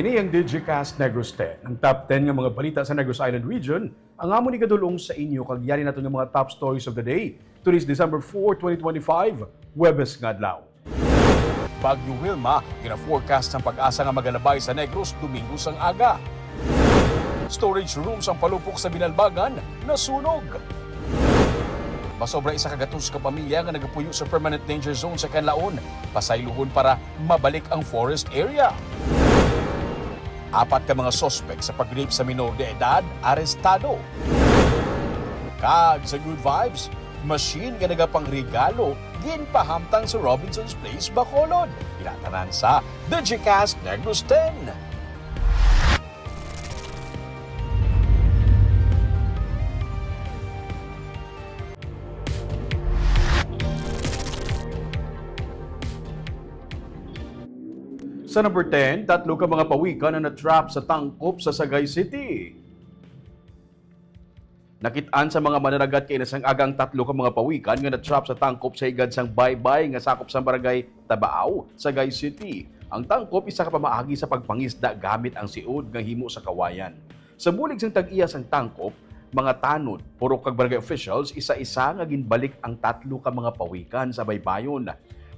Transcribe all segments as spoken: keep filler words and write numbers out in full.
Ini ang Digicast Negros ten, ang top ten nga mga balita sa Negros Island Region, ang amon igadul-ong sa inyo kag yari naton nga mga top stories of the day. Today's December four, twenty twenty-five, Huwebes nga adlaw. Bagyo Wilma, gina-forecast sang PAGASA nga magalabay sa Negros Domingo sang aga. Storage room sang palupok sa Binalbagan nasunog. Masobra isa ka gatos ka pamilya nga nagapuyo sa permanent danger zone sa Canlaon, pasaylohon para mabalik ang forest area. Apat ka mga suspek sa pag-rape sa minor de edad arestado. Kag sa Good Vibes, machine nga nagapangregalo ginpahamtang sa Robinson's Place, Bacolod. Ina tanan sa Digicast Negros ten. Sa number ten, tatlo ka mga pawikan ang na-trap sa tangkop sa Sagay City. Nakit-an sa mga mananagat kaina sang aga ang tatlo ka mga pawikan nga na-trap sa tangkop sa higad sang baybay nga sakop sang barangay Tabaaw, Sagay City. Ang tangkop isa ka pamaagi sa pagpangisda gamit ang siod nga himo sa kawayan. Sa bulig sang tag-iya sang tangkop, mga tanod, purok kag barangay officials, isa-isa nga ginbalik ang tatlo ka mga pawikan sa baybayon.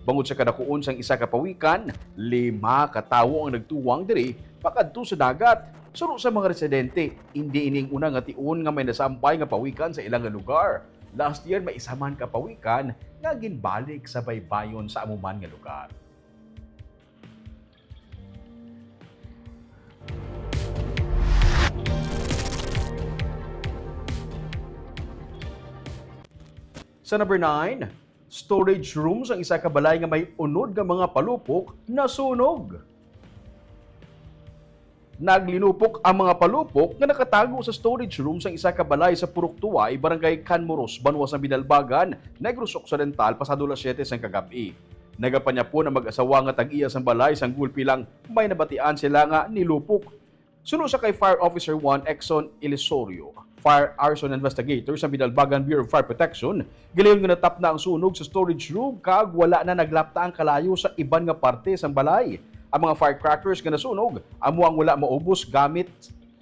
Bangod sa kadakuon sang isa ka pawikan, lima ka tawo ang nagtuwang diri pakadto sa dagat. Suno sa mga residente, indi ini ang una nga tion nga may nasampay nga pawikan sa ila nga lugar. Last year, may isa man ka pawikan nga ginbalik sa baybayon sa amo man nga lugar. Sa number nine, storage room sang isa ka balay nga may unod nga mga palupok nasunog. Naglinupok ang mga palupok nga nakatago sa storage room sang isa ka balay sa Purok Tuway, Barangay Canmoros, banwa sang Binalbagan, Negros Occidental, pasado alas siyete sang kagab-i. Nagapanyapon ang mag-asawa nga tag-iya sang balay sang gulpi lang may nabatian sila nga nilupok. Suno sa kay Fire Officer one Exxon Elisorio, Fire Arson Investigator sa Binalbagan Bureau of Fire Protection, gilayon nga natapna ang sunog sa storage room kag wala na naglapta ang kalayo sa iban nga parte sang balay. Ang mga firecrackers nga nasunog amo ang wala maubos gamit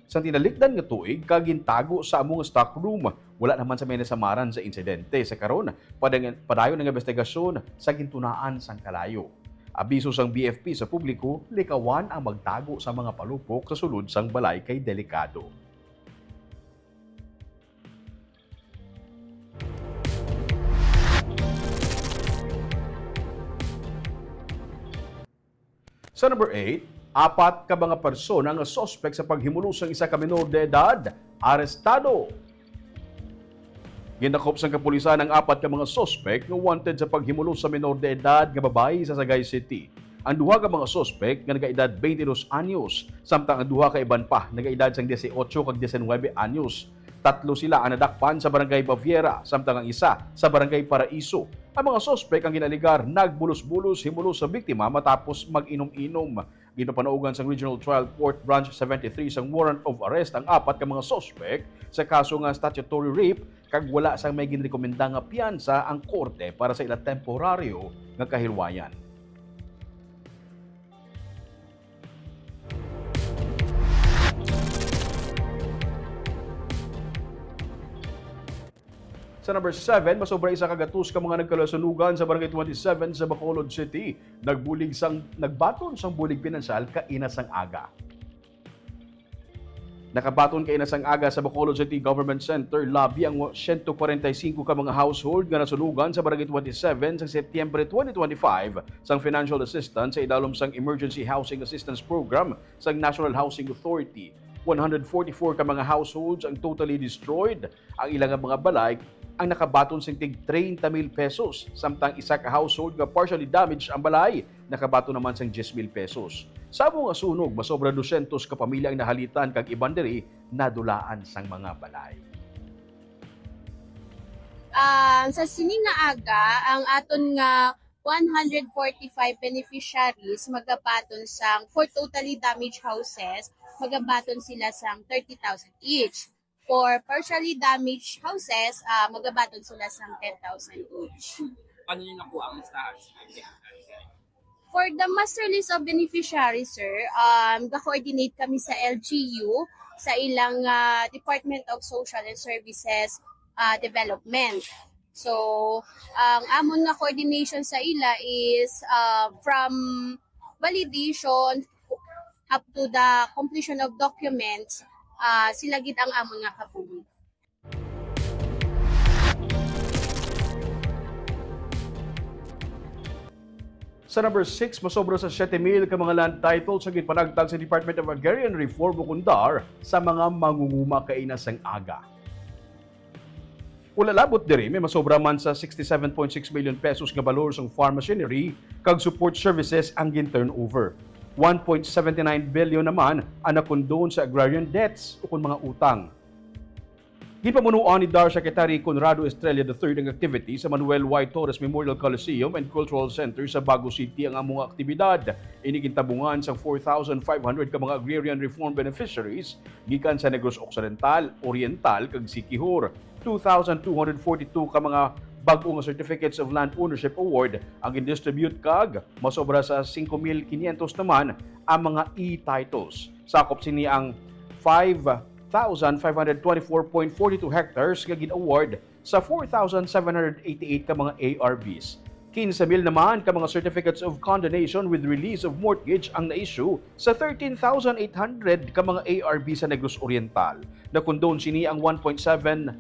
sa tinalikdan nga tuig kag gintago sa amo nga stock room. Wala naman sa may nasamaran sa insidente. Sa karon, padang-, padayon ang investigasyon sa gintunaan sang kalayo. Abiso sang B F P sa publiko, likawan ang magtago sa mga palupok sa sulod sang balay kay delikado. Sa number eight, apat ka mga persona nga suspek sa paghimulos sang isa ka menor de edad arestado. Gindakop sang kapulisan ang apat ka mga suspek nga wanted sa paghimulos sa menor de edad nga babayi sa Sagay City. Ang duha ka mga suspek nga nagaedad twenty-dos anyos, samtang ang duha ka iban pa nagaedad sang dieciocho kag diecinuebe anyos. Tatlo sila ang nadakpan sa Barangay Baviera, samtang ang isa sa Barangay Paraiso. Ang mga suspek ang ginaalegar nagbulos-bulos himulos sa biktima matapos mag-inom-inom. Ginpapanaugan sang Regional Trial Court Branch seventy-three sang warrant of arrest ang apat ka mga suspek sa kaso nga statutory rape, kag wala sang may ginrekomenda nga piyansa ang korte para sa ila temporaryo nga kahilwayan. Sa number seven, masobra isa ka gatos ka mga nagkalasunugan sa Barangay twenty-seven sa Bacolod City nagbulig sang, nagbaton sang bulig pinansyal kaina sang aga. Nakabaton kaina sang aga sa Bacolod City Government Center lobby ang siyento kwarenta y singko ka mga household nga nasunugan sa Barangay twenty-seven sa Setyembre twenty twenty-five sang financial assistance sa idalom sang Emergency Housing Assistance Program sang National Housing Authority. One hundred forty-four ka mga households ang totally destroyed. Ang ila nga mga balay ang nakabaton sing tig treinta mil pesos, samtang isa ka household nga partially damaged ang balay, nakabaton naman sang diyes mil pesos. Sa amo nga sunog, masobra dusyentos ka pamilya ang nahalitan kag iban diri nadulaan sang mga balay. Ah, sa sini nga aga, ang aton nga one hundred forty-five beneficiaries magabaton sang, for totally damaged houses, magabaton sila sang thirty thousand each. For partially damaged houses, ah, magabaton sila sang ten thousand each. Paano niyo nakuha ang listahan? For the master list of beneficiaries, sir, um, ga-coordinate kami sa L G U, sa ilang, ah, Department of Social and Services, ah, Development. So, ang amon nga coordination sa ila is, ah, from validation up to the completion of documents, ah, sila gid ang amon nga kabuhi. Sa number six, masobra sa siyete mil ka mga land titles ang ginpanagtag sa Department of Agrarian Reform o DAR sa mga mangunguma kaina sang aga. Wala labot diri, may masobra man sa sixty-seven point six million pesos nga balor sang farm machinery kag support services ang gin-turnover. One point seventy nine billion naman ang nakondon sa agrarian debts o kon mga utang. Ginpamunuan ni DAR Secretary Conrado Estrella the third ang activity sa Manuel Y. Torres Memorial Coliseum and Cultural Center sa Bago City. Ang amo nga aktibidad ini gintabungan sang four thousand five hundred ka mga agrarian reform beneficiaries gikan sa Negros Occidental, Oriental, kag Siquijor. Two thousand two hundred forty-two ka mga bag-o nga Certificates of Land Ownership Award ang gin-distribute, kag masobra sa singko mil kinyentos naman ang mga e-titles. Sakop sini ang five thousand five hundred twenty-four point forty-two hectares nga gin-award sa four thousand seven hundred eighty-eight ka mga A R Bs. Quince mil naman ka mga Certificates of Condonation with Release of Mortgage ang na-issue sa thirteen thousand eight hundred ka mga A R B sa Negros Oriental. Nakondon sini ang one point seven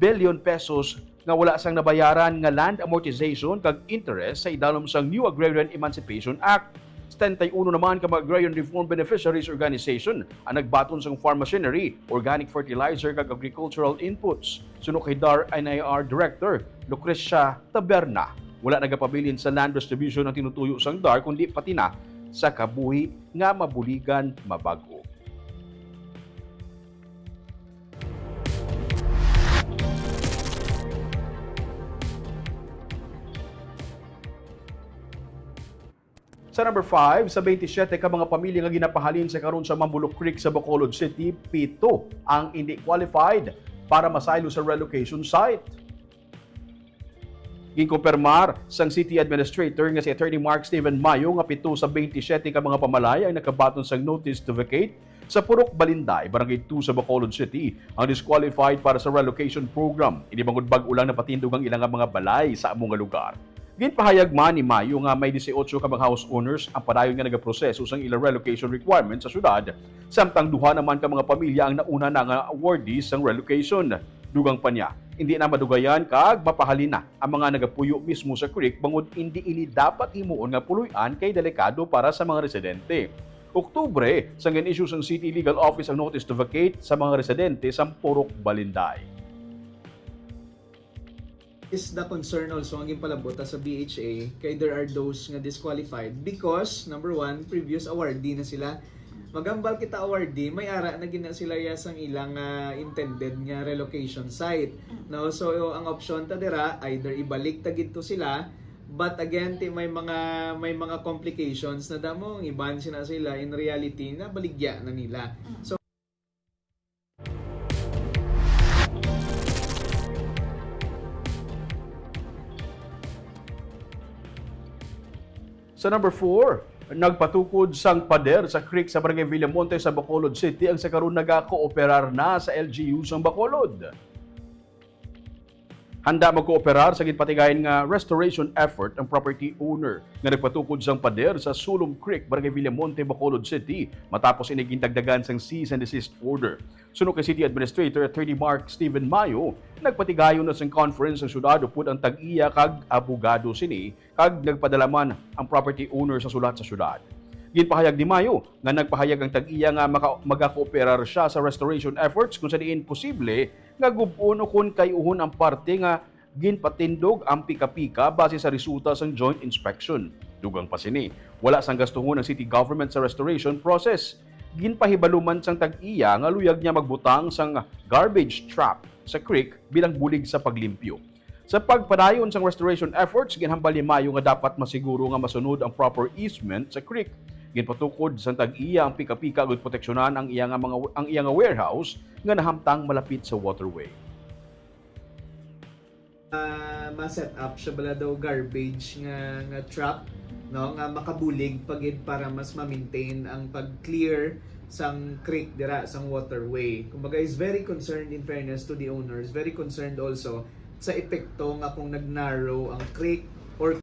billion pesos nga wala sang nabayaran nga land amortization kag interest sa idalom sang New Agrarian Emancipation Act. Setenta y uno naman ka mga agrarian reform beneficiaries organization ang nagbaton sang farm machinery, organic fertilizer, kag agricultural inputs. Suno kay DAR N I R Director Lucrecia Taberna, wala nagapabilin sa land distribution ang tinutuyo sang DAR, kundi pati na sa kabuhi nga mabuligan mabag-o. Sa number five, sa twenty-seven ka mga pamilya nga ginapahalin sa karon sa Mambulok Creek sa Bacolod City, pito ang indi qualified para masaylo sa relocation site. Ginkumpirmar sang city administrator nga si Attorney Mark Steven Mayo nga pito sa twenty-seven ka mga pamalay ang nakabaton sang notice to vacate sa Purok Balinday, Barangay two sa Bacolod City, ang disqualified para sa relocation program. Ini bangod bag-o lang napatindog ang ila nga mga balay sa amo nga lugar. Ginpahayag man ni Mayo nga may dieciocho ka mga house owners ang padayon nga nagaproseso sang ila relocation requirement sa syudad, samtang duha naman ka mga pamilya ang nauna na nga awardees sang relocation. Dugang pa niya, hindi na madugayan kag mapahalin na ang mga nagapuyo mismo sa creek, bangod indi ini dapat himuon nga puloy-an kay delikado para sa mga residente. Oktubre, sang gin-issue sang City Legal Office ang notice to vacate sa mga residente sa Purok Balinday. Is the concern also ang ginpalabot sa B H A kay there are those nga disqualified because, number one, previous awardee na sila. Magambal kita awardee, may ara na gid na sila ya sang ilang ah, intended nga relocation site. No, so ang option ta dira, either ibalik ta gid to sila, but again ti may mga may mga complications na damo, ang iban sina sila in reality nabaligya na nila. So Sa number four, nagpatukod sang pader sa creek sa Barangay Villamonte sa Bacolod City ang sa karon nagakooperar na sa L G U sang Bacolod. Handa magkooperar sa ginpatigayon nga restoration effort ang property owner nga nagpatukod sang pader sa Sulom Creek, Barangay Villamonte, Bacolod City, matapos ini gindagdagan sang cease and desist order. Suno kay City Administrator Attorney Mark Steven Mayo, nagpatigayon na sang conference ang syudad upod ang tag-iya kag abogado sini, kag nagpadala man ang property owner sa sulat sa syudad. Ginpahayag ni Mayo nga nagpahayag ang tag-iya nga maka- magakooperar siya sa restoration efforts kung sa diin posible nga gub-on o kon kay-uhon ang parte nga ginpatindog ang pika-pika base sa resulta sang joint inspection. Dugang pa sini, wala sang gastuhon ang city government sa restoration process. Ginpahibalo man sang tag-iya nga luyag niya magbutang sang garbage trap sa creek bilang bulig sa paglimpyo. Sa pagpadayon sang restoration efforts, ginhambal ni Mayo nga dapat masiguro nga masunod ang proper easement sa creek. Ginpatukod sang tag-iya ang pika-pika agud proteksyonan ang iya nga mga ang iya nga warehouse nga nahamtang malapit sa waterway. Ah, ma-set up siya bala daw garbage nga nga trap no, nga makabulig pa gid para mas ma-maintain ang pag-clear sang creek dira, sang waterway. Kumbaga, is very concerned, in fairness to the owners, very concerned also sa epekto nga kung nag-narrow ang creek or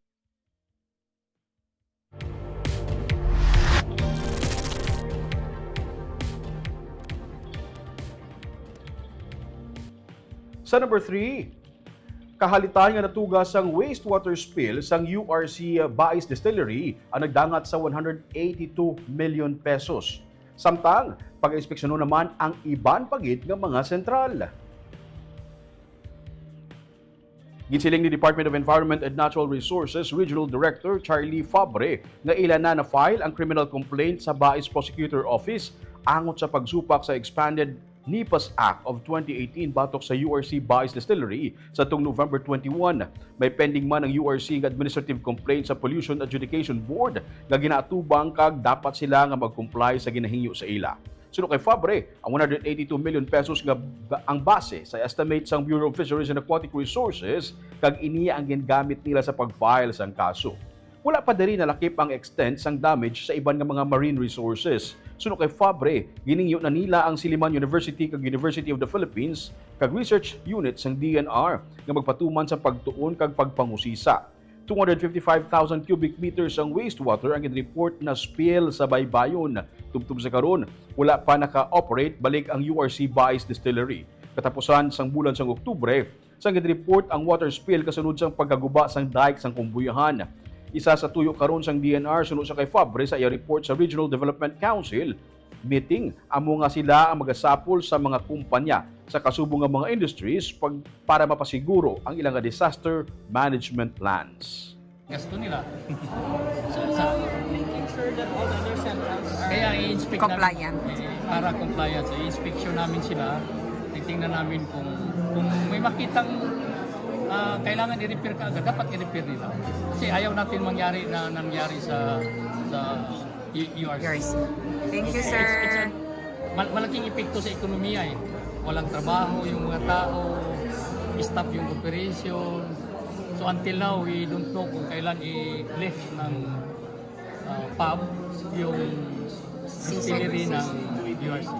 Sa number three, kahalitan nga natuga sang wastewater spill sang U R C Bais Distillery ang nagdangat sa one hundred eighty-two million pesos. Samtang, pag-inspeksyonon naman ang iban pa gid nga mga sentral. Ginsiling ni Department of Environment and Natural Resources Regional Director Charlie Fabre nga ila na na-file ang criminal complaint sa Bais Prosecutor Office angot sa pagsupak sa expanded NEPAS Act of twenty eighteen batok sa U R C Bais Distillery sa tung November twenty-one. May pending man ang U R C nga administrative complaint sa Pollution Adjudication Board nga ginaatubang kag dapat sila nga mag-comply sa ginahingyo sa ila. Suno kay Fabre, ang one hundred eighty-two million pesos nga ba-, ang base sa estimate sang Bureau of Fisheries and Aquatic Resources, kag ini ang gingamit nila sa pag-file sang kaso. Wala pa diri nalakip ang extent sang damage sa iban nga mga marine resources. Suno kay Fabre, ginhingyo na nila ang Siliman University kag University of the Philippines kag research unit sang D N R nga magpatuman sa pagtuon kag pagpangusisa. Two hundred fifty-five thousand cubic meters ang wastewater ang gin-report na spill sa baybayon. Tubtob sa karon, wala pa naka-operate balik ang U R C Bais Distillery. Katapusan sang bulan sang Oktubre, sang gin-report ang water spill kasunod sang pagkaguba sang dike sang Kumbuyahan. Isa sa tuyo karon sang D N R suno sa kay Fabre sa iya report sa Regional Development Council meeting, amo nga sila ang magasapol sa mga kumpanya sa kasubo nga mga industries pag, para mapasiguro ang ilang nga disaster management plans. Gasto nila. So, sa Making sure that all other centrals are Kaya i-inspect namin, Compliant. Eh, para compliance, i-inspection namin sila. Titingnan namin kung, kung may makitang, ah, kailangan i-repair ka agad, dapat i-repair nila. Kasi ayaw natin mangyari na nangyari sa, sa U R C. U R C. Thank you, sir. It's, it's a, mal-, malaking epekto sa ekonomiya eh. Walang trabaho yung mga tao, stop yung operation. So until now, we don't know kung kailan i-lift ng, ah, pub yung distillery ng U R C.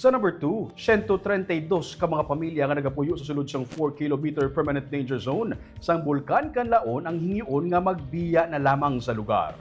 Sa number two, siyento treinta y dos ka mga pamilya nga nagapuyo sa sulod sang four kilometer permanent danger zone sang Bulkan Kanlaon ang hingyoon nga magbiya na lamang sa lugar.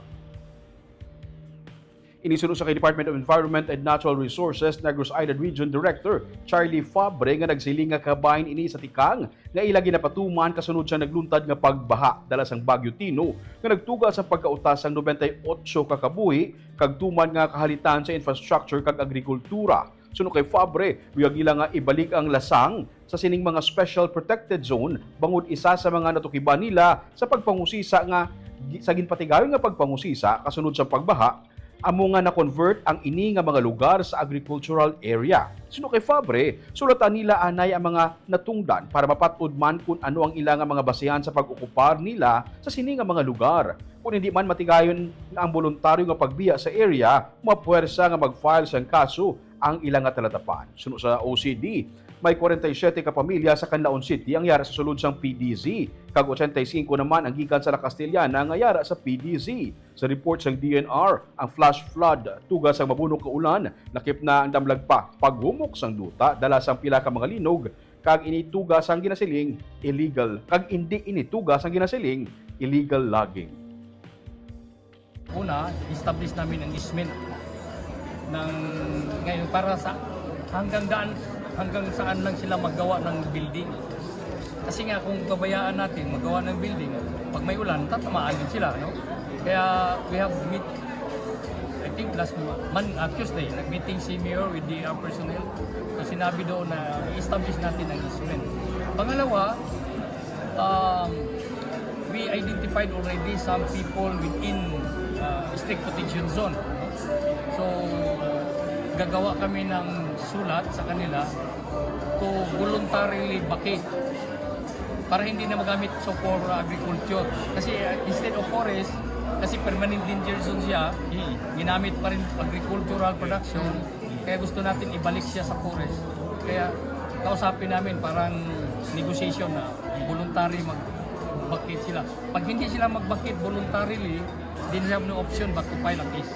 Ini suno sa kay Department of Environment and Natural Resources Negros Island Region Director Charlie Fabre nga nagsiling nga kabahin ini sa tikang nga ila ginapatuman kasunod sang nagluntad nga pagbaha dala sang Bagyo Tino nga nagtuga sang pagkautas sang nobenta y otso ka kabuhi kag tuman nga kahalitan sa infrastructure kag agrikultura. Suno kay Fabre, luyag nila nga ibalik ang Lasang sa sining mga special protected zone bangod isa sa mga natukiban nila sa pagpangusisa nga gi-, sa ginpatigayon nga pagpangusisa kasunod sa pagbaha amo nga na-convert ang ini nga mga lugar sa agricultural area. Suno kay Fabre, sulatan nila anay ang mga natungdan para mapat-od man kun ano ang ila nga mga basehan sa pag-okupar nila sa sini nga mga lugar. Kun hindi man matigayon nga ang boluntaryo nga pagbiya sa area, mapuwersa nga mag-file sang kaso ang ila nga talatapan. Suno sa O C D, may kwarenta y siyete ka pamilya sa Canlaon City ang yara sa sulod sang P D Z, kag ochenta y singko naman ang gikan sa La Castellana nga yara sa P D Z. Sa report sang D N R, ang flash flood, tuga sang mabunok nga ulan, lakip na ang damlag pa, paghumok sang duta, dala sang pila ka mga linog, kag ini tuga sang ginasiling illegal, kag indi ini tuga sang ginasiling illegal logging. Una, establish namin ang easement ng, ngayon, para sa hanggang daan, hanggang saan lang sila maggawa ng building. Kasi nga, kung pabayaan natin magawa ng building, pag may ulan, tatamaan din sila, no? Kaya we have meet, I think last mo-, man, ah, Tuesday, nag-meeting si Mayor with D N R personnel. So, sinabi doon na i-establish natin ang easement. Pangalawa, um, we identified already some people within, uh, strict protection zone. So, gagawa kami ng sulat sa kanila to voluntarily vacate para hindi na magamit sa for agriculture. Kasi, uh, instead of forest, kasi permanent danger zone siya, ginamit pa rin agricultural production, kaya gusto natin ibalik siya sa forest. Kaya Kausapin namin, parang negotiation na voluntary magbakit sila. Pag hindi sila magbakit voluntarily, they have no option but to file a case.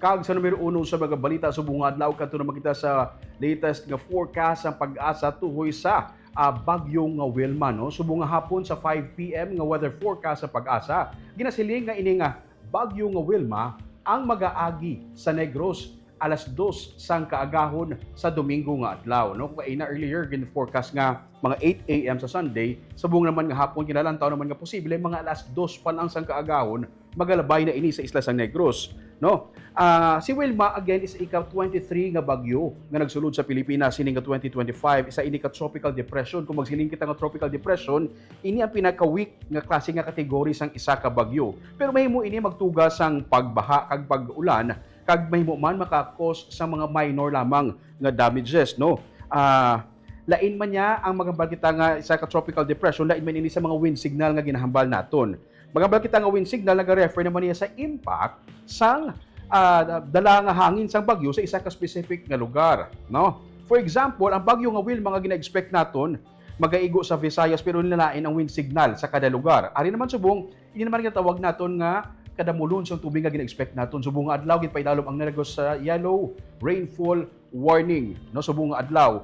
Kag sa numero uno sa mga balita subong nga adlaw, kadto naman kita sa latest nga forecast sang PAGASA tuhoy sa, ah, bagyo nga Wilma, no? Subong nga hapon sa five P M nga weather forecast sa PAGASA, ginasiling nga ini nga bagyo nga Wilma ang magaagi sa Negros alas dos sang kaagahon sa Domingo nga adlaw, no? Kung kaina earlier, gin-forecast nga mga eight A M sa Sunday, subong naman nga hapon, ginalantaw naman nga posible mga alas dos pa lang sang kaagahon, magalabay na ini sa isla sang Negros, no? Ah, si Wilma, again, is ika twenty-three nga bagyo nga nagsulod sa Pilipinas sining nga twenty twenty-five. Isa ini ka tropical depression. Kung magsiling kita nga tropical depression, ini ang pinaka-weak nga klase nga kategory sang isa ka bagyo. Pero mahimo ini magtuga sang pagbaha kag pag-ulan, kag mahimo man maka-cause sa mga minor lamang nga damages, no? Ah, lain man niya ang magambal kita nga isa ka tropical depression, lain man ini sa mga wind signal nga ginahambal naton. Magambal kita nga wind signal, nagarefer naman niya sa impact sang, ah, dala nga hangin sang bagyo sa isa ka specific nga lugar, no? For example, ang bagyo nga Wilma nga gina-expect naton magaigo sa Visayas, pero nilalain ang wind signal sa kada lugar. Ari naman subong, ini naman ginatawag naton nga kadamulon sang tubig nga gina-expect naton. Subong nga adlaw, ginpaidalom ang Negros sa yellow rainfall warning, no, subong nga adlaw.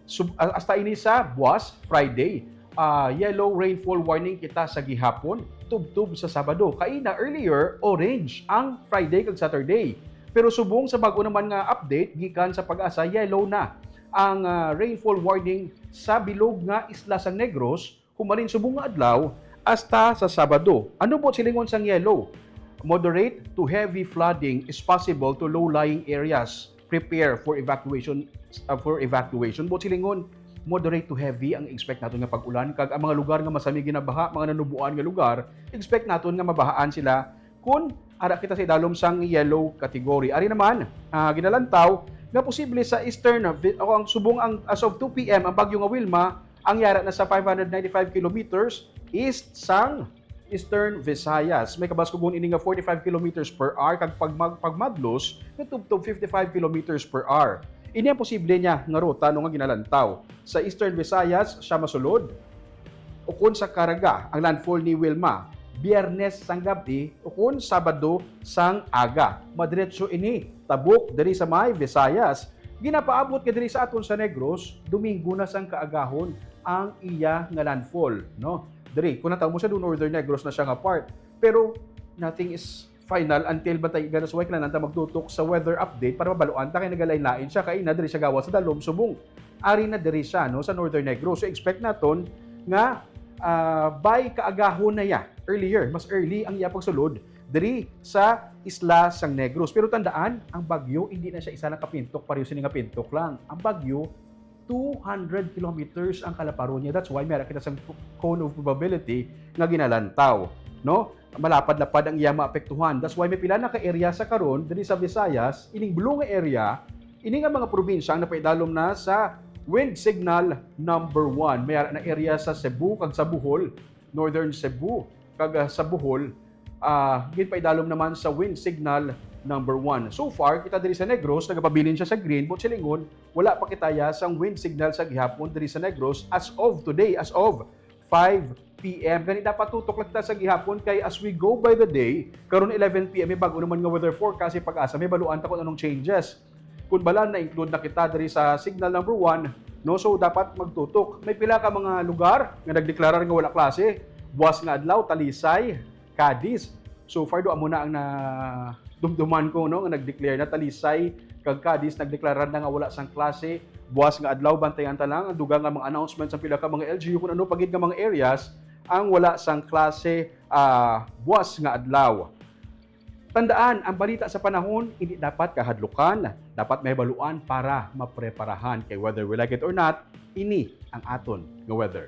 Sub-, ah, hasta ini sa buwas, Friday, ah, yellow rainfall warning kita sa gihapon, tubtob sa Sabado. Kaina, earlier, orange ang Friday kag Saturday. Pero subong sa bag-o naman nga update gikan sa PAGASA, yellow na ang, ah, rainfall warning sa bilog nga isla sang Negros, humalin subong nga adlaw hasta sa Sabado. Ano buot silingon sang yellow? Moderate to heavy flooding is possible to low-lying areas. Prepare for evacuation, uh, for evacuation. Buot silingon, moderate to heavy ang expect naton nga pag-ulan, kag ang mga lugar nga masami ginabaha, mga nanubuan nga lugar, expect naton nga mabahaan sila kun ara kita sa idalom sang yellow category. Ari naman, ah, ginalantaw nga posible sa eastern, ah, vi-, o ang subong ang, as of two P M, ang bagyo nga Wilma ang yara na sa five hundred ninety-five kilometers east sang Eastern Visayas. May kabaskugon ini nga forty-five kilometers per hour, kag pagmag-, pagmadlos nga tubtob fifty-five kilometers per hour. Ini ang posible niya nga ruta, no, nga ginalantaw. Sa Eastern Visayas siya masulod, ukon sa Caraga ang landfall ni Wilma, Biyernes sang gab-i ukon Sabado sang aga. Madiretso ini tabok diri sa may Visayas. Ginapaabot nga diri sa aton sa Negros, Domingo na sang kaagahon ang iya nga landfall, no? Diri, kung natamo siya, do Northern Negros na siya nga part. Pero nothing is final until bantay, that's why kinahanglan ta magtutok sa weather update para mabaluan ta kay nagalain-lain siya, kay ina diri siya gawas sa dalom subong. Ari na diri siya, no, sa Northern Negros. So expect naton nga, ah, by kaagahon na ya, earlier, mas early ang iya pagsulod diri sa isla sang Negros. Pero tandaan, ang bagyo hindi na siya isa lang ka pintok, pareho sini nga pintok lang. Ang bagyo two hundred kilometers ang kalaparon niya. That's why may ara kita sang cone of probability nga ginalantaw, no? Malapad-lapad ang iya maapektuhan. That's why may pila na ka area sa karon diri sa Visayas, ining blue nga area, ini nga mga probinsya ang napaidalom na sa wind signal number one. May ara na area sa Cebu kag sa Bohol, Northern Cebu, kag, ah, sa Bohol, ah, ginpaidalom naman sa wind signal number one. So far, kita diri sa Negros, nagapabilin siya sa green, buot silingon, wala pa kita ya sang wind signal sa gihapon diri sa Negros as of today, as of five P M. Gani dapat tutok lang kita sa gihapon, kay as we go by the day, karon eleven P M, may bag-o naman nga weather forecast si PAGASA, may baluan ta kung anong changes. Kun bala na-include na kita diri sa signal number one, no? So, dapat magtutok. May pila ka mga lugar nga nagdeklarar nga wala klase. Buwas nga adlaw, Talisay, Cadiz. So far, do amo na ang nadumduman ko, no, nga nag-declare na. Talisay kag Cadiz nagdeklarar na nga wala sang klase. Buwas nga adlaw, bantayan ta lang ang dugang nga mga announcements sang pila ka mga L G U kung ano pa gid nga mga areas ang wala sang klase, ah, buwas nga adlaw. Tandaan, ang balita sa panahon hindi dapat kahadlukan, dapat mahibaluan para mapreparahan. Kay whether we like it or not, ini ang aton nga weather.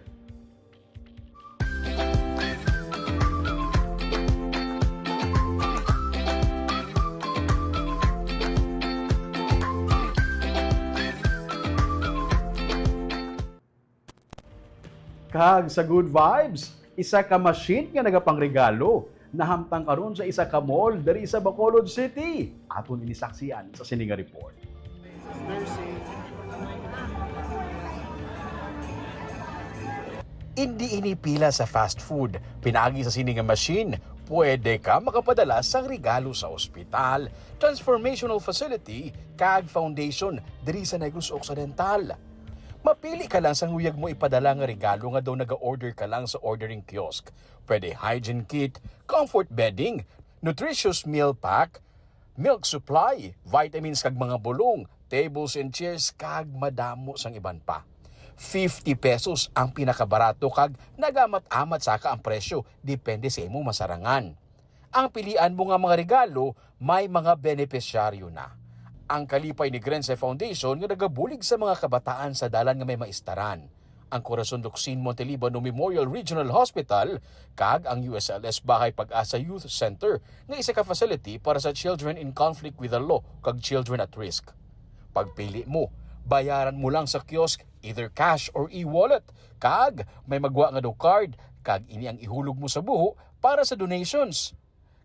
Kag sa good vibes, Isa ka machine nga nagapangregalo nahamtang karon sa isa ka mall diri sa Bacolod City. Aton ini saksian sa sini nga report. Indi ini pila sa fast food. Pinaagi sa sini nga machine, pwede ka makapadala sang regalo sa ospital, transformational facility, kag foundation diri sa Negros Occidental. Mapili ka lang sang luyag mo ipadala nga regalo nga daw naga-order ka lang sa ordering kiosk. Pwede hygiene kit, comfort bedding, nutritious meal pack, milk supply, vitamins kag mga bulong, tables and chairs, kag madamo sang iban pa. Fifty pesos ang pinakabarato kag nagamat-amat saka ang presyo, depende sa imong masarangan. Ang pilian mo nga mga regalo may mga benepisyaryo na. Ang kalipay ni Grense Foundation nga nagabulig sa mga kabataan sa dalan nga may maistaran. Ang Corazon Locsin Montelibano Memorial Regional Hospital kag ang U S L S Bahay Pag-asa Youth Center nga isa ka facility para sa children in conflict with the law kag children at risk. Pagpili mo, bayaran mo lang sa kiosk, either cash or e-wallet, kag may magwa nga daw card, kag ini ang ihulog mo sa buho para sa donations.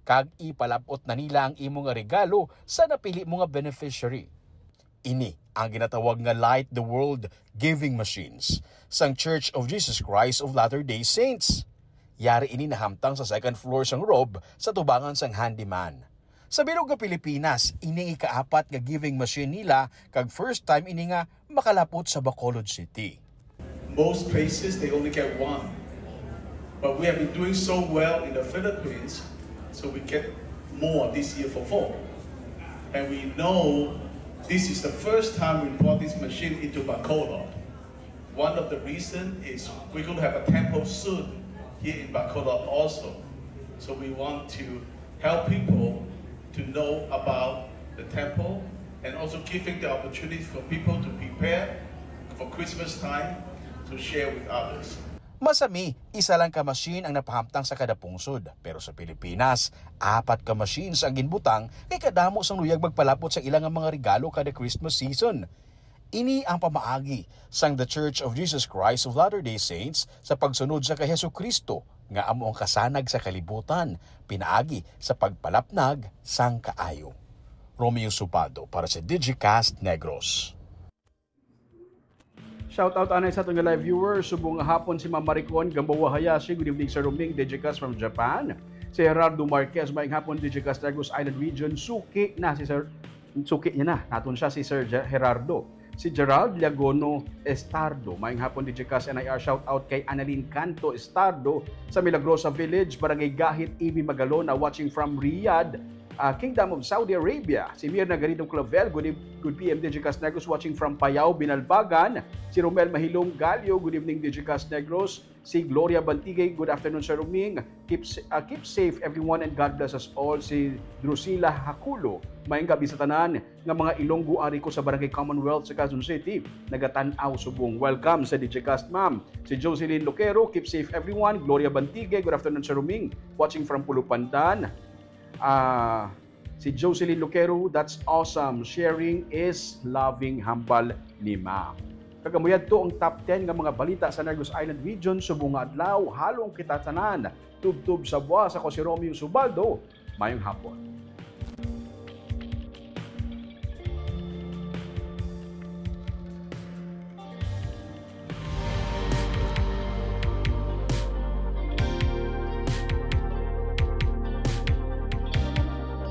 Kag ipalab-ot na nila ang imo nga regalo sa napili mo nga beneficiary. Ini ang ginatawag nga Light the World Giving Machines sang Church of Jesus Christ of Latter-day Saints. Yari ini nahamtang sa second floor sang Rob sa tubangan sang Handyman. Sa bilog nga Pilipinas, ini ang ikaapat nga giving machine nila, kag first time ini nga makalapot sa Bacolod City. Most places, they only get one. But we have been doing so well in the Philippines, so we get more this year for four. And we know this is the first time we brought this machine into Bacolod. One of the reasons is we're going to have a temple soon here in Bacolod also. So we want to help people to know about the temple and also giving the opportunity for people to prepare for Christmas time to share with others. Masami, isa lang ka machine ang napahamtang sa kada pungsod, pero sa Pilipinas, apat ka machines ang ginbutang kay kadamo sang luyag magpalapot sa ila nga mga regalo kada Christmas season. Ini ang pamaagi sang The Church of Jesus Christ of Latter-day Saints sa pagsunod sa kay Jesu-Cristo nga amo ang kasanag sa kalibutan pinaagi sa pagpalapnag sang kaayo. Romeo Subaldo para sa Digicast Negros. Shout out anay sa aton nga live viewers. Subong nga hapon si Ma'am Maricon Gamboa Hayashi. Good evening, Sir Roming. Digicast from Japan. Si Gerardo Marquez, maayong hapon, Digicast Negros Island Region. Suki na si Sir, suki niya na. Naton siya si Sir Ge-, Gerardo. Si Gerald Liagono Estardo, maayong hapon, Digicast N I R. Shout out kay Annalyn Canto Estardo sa Milagrosa Village, Barangay Gahit, Ibi Magalona, watching from Riyadh, ah, Kingdom of Saudi Arabia. Si Mirna Garrido Clavel, good, eve- good P M, Digicast Negros, watching from Payao, Binalbagan. Si Romel Mahilong Galio, good evening, Digicast Negros. Si Gloria Bantigay, good afternoon, Sir Roming. Keep, s- ah, keep safe, everyone, and God bless us all. Si Drusila Hakulo, maayong gabi sa tanan nga mga Ilonggo ari ko sa Barangay Commonwealth sa Quezon City. Nagatan-aw subong. Welcome sa Digicast, ma'am. Si Jocelyn Loquero, keep safe, everyone. Gloria Bantigay, good afternoon, Sir Roming. Watching from Pulupandan. Ah, si Jocelyn Loquero, that's awesome. Sharing is loving, hambal ni Ma'am. Kag amo yadto ang top ten nga mga balita sa Negros Island Region subong nga adlaw. Halong kita tanan. Tubtob sa buwas, ako si Romeo Subaldo. Maayong hapon.